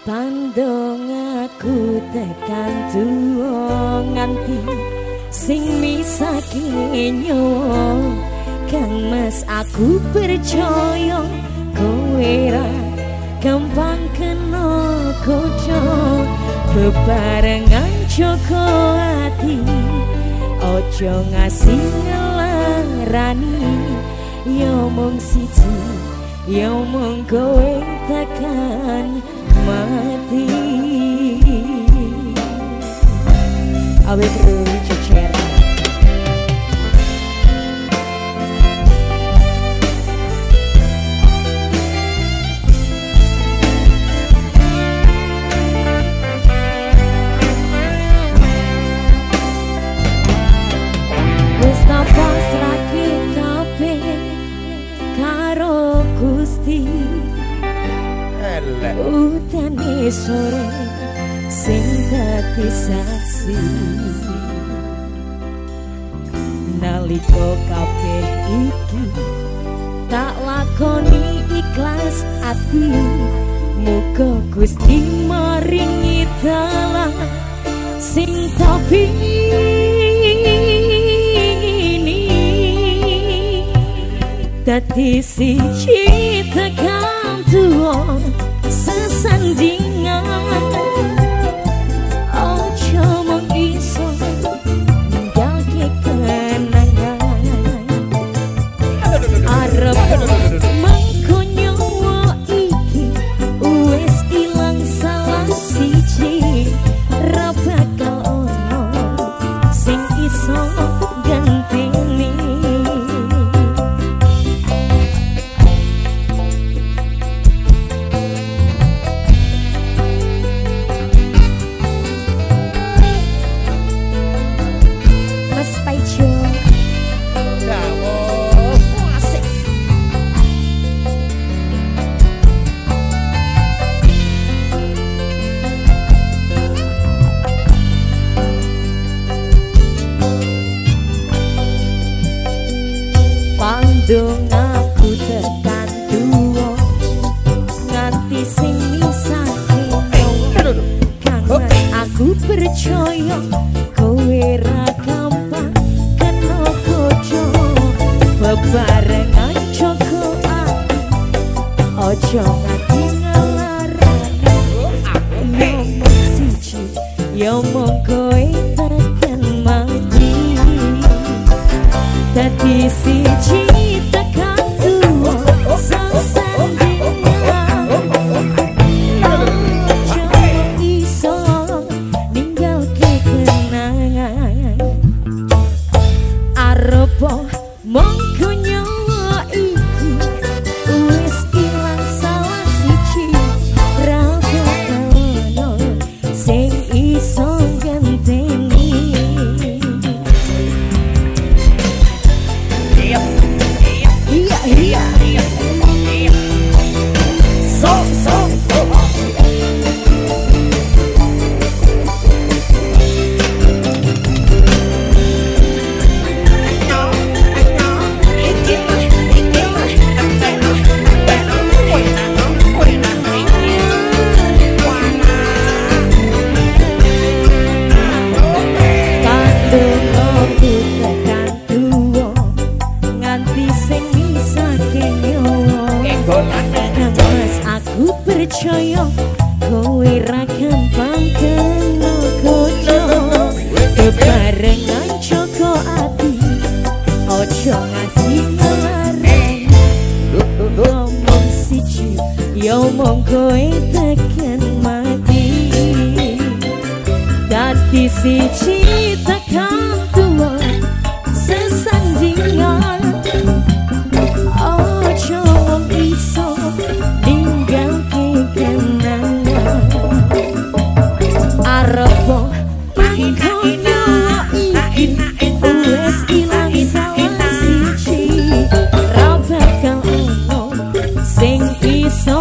Pandong aku tekan tuwa nganti sing misake nyawa. Kang Mas aku percaya kowe ra gampang kena godha. Bebarengan jaga ati, aja ngasih ngelarani. Ya mung siji, ya mung kowe tekan mati. Awe bro cecer. Wis tak pasrahke kabeh karo Gusti. Elek. Utane sore sing dadi saksi. Nalika kabeh iki tak lakoni ikhlas ati, muga Gusti maringi dalan sing tapini. Dadi siji tekan tuwa sesandingan, aja mung iso ninggalke kenangan. Arep mengko nyawa iki wis ilang salah siji, ra bakal ono sing iso ganteni. Mas Paijo Dawuh. asik. Pandung aku tekan tuwa nganti sing misake nyawa. Kang Mas aku percaya kowe ra gampang kena godha. Bebarengan jaga ati, aja nganti ngelarani. Ya mung siji, ya mung kowe tekan mati. Dadi siji tekan tuwa sesandingan, aja iso ninggalke kenangan. Arep mongko nyawa iki wis ilang salah siji, ra bakal ono sing iso ganteni. Iya iya So so. Pandung aku tekan tuwa nganti sing misake nyawa. Kang Mas aku percaya kowe ra gampang kena godha. Bebarengan jaga ati, aja ngasih ngelarani. Ngomong siji, ya mung kowe tekan mati. Dadi siji tekan tuwa sesandingan, aja mung iso ninggalke kenangan. Arep mangko nyawa iki wis ilang salah siji, ra bakal ono sing iso